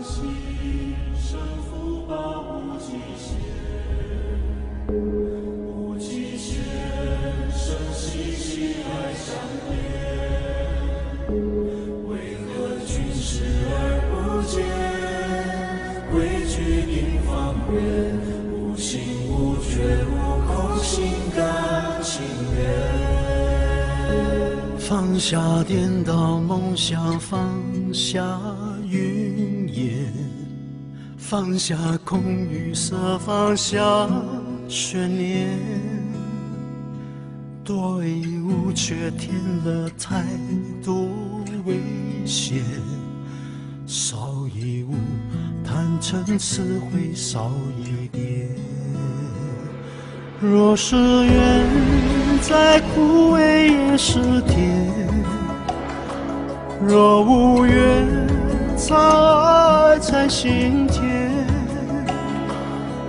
心，生福報無極限，無極限，生喜喜愛相連。為何君視而不見？規矩定方圓，無心無覺無空，心甘情願。放下顛倒夢想，放下雲煙，放下空與色，放下懸念。多一物卻添了太多危險，少一物貪嗔痴會少一點。若是緣再枯萎也是甜，若無緣，藏愛在心田。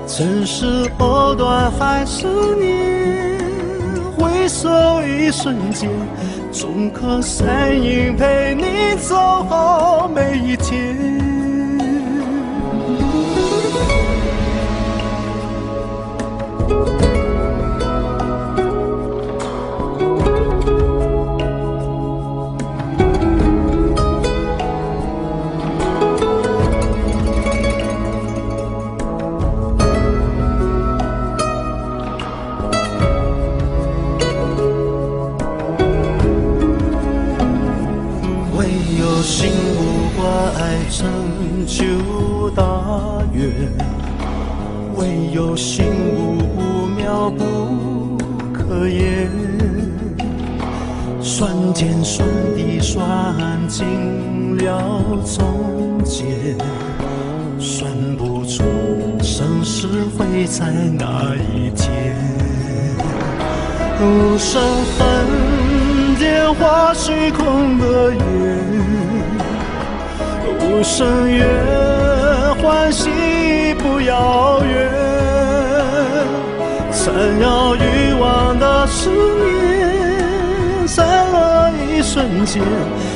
塵世藕斷還是念，回首一瞬間，終可身影陪你走好每一天。唯有心無掛礙，成就大願；唯有心無無妙不可言。酸甜酸地酸盡了中間，算不出生死會在哪一天。無聲恨點化虛空的緣，無聲願歡喜不遙遠。纏繞欲望的思念，散了一瞬間，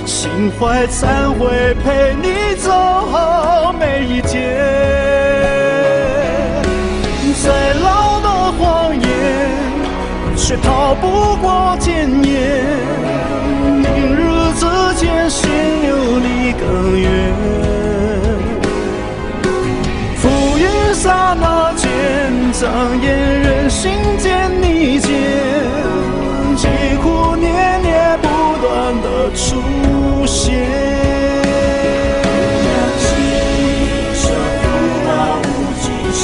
心懷懺悔陪你走好每一天。再老的謊言，卻逃不過檢驗。明日之間，心流離更遠。浮雲剎那間，眨眼人心間你見，疾苦年年不斷的出現。生福報無極限，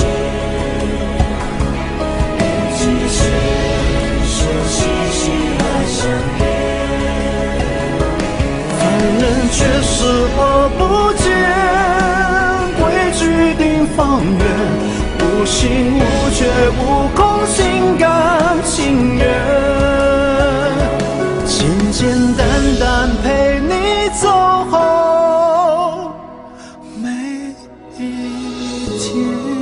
無極限，生喜喜愛相連。凡人卻視而不見，規矩定方圓，無心無覺無空，心甘情願。簡簡單單陪你走好每一天。